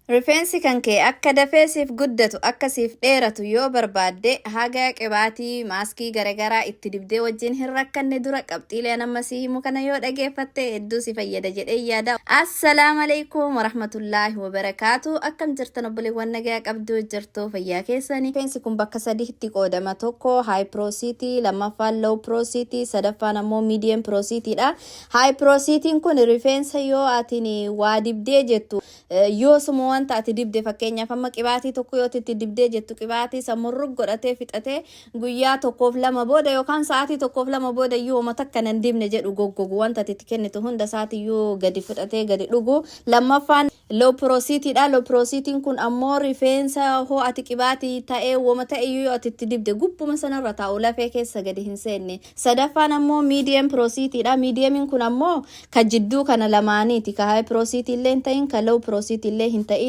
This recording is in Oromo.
Rifeensi kan kee akka dafee siif guddatu, akka siif dheeratu yoo barbaadde, haga qibaatii maaskii garagaraa itti dibdee wajjin hin rakkanne dura qabxiilee an amma sii himu kana yoo dhageeffatte hedduu si fayyada jedhee yaada. Assalaamu alaikum warahmatullaahi wabarakaatu. Akkam jirtan obboleewwan? Nagaa qabdu? Jirtu fayyaa keessani? Rifeensi kun bakka sadiitti qoodama. Tokko high porosity, lammaffaan low porosity, sadaffaan ammoo medium porosity dha. High porosityn kun rifeensa yoo atin waa dibdee jettu, yoo suma wanta ati dibde, fakkeenyaaf amma qibaatii tokko yoo itti dibdee jettu, qibaatii san murrug godhatee fixatee guyyaa tokkoof lama booda yookaan sa'aatii tokkoof lama booda iyyuu wama takka nan dibne jedhu, goggogu, wanta ati itti kennitu hunda isaatiyyuu gadi fudhatee gadi dhugu. Lammaffaan low porositydha. Low porosityn kun ammoo rifeensa hoo ati qibaatii ta'ee wama ta'e iyyuu yoo ati itti dibde gubbuma sanarra taa'u, lafee keessa gadi hin seenne. Sadaffaan ammoo medium porositydha. Mediumiin kun ammoo ka jidduu kana lamaaniiti, ka high porosity illee hin ta'in, ka low porosity illee hin ta'in.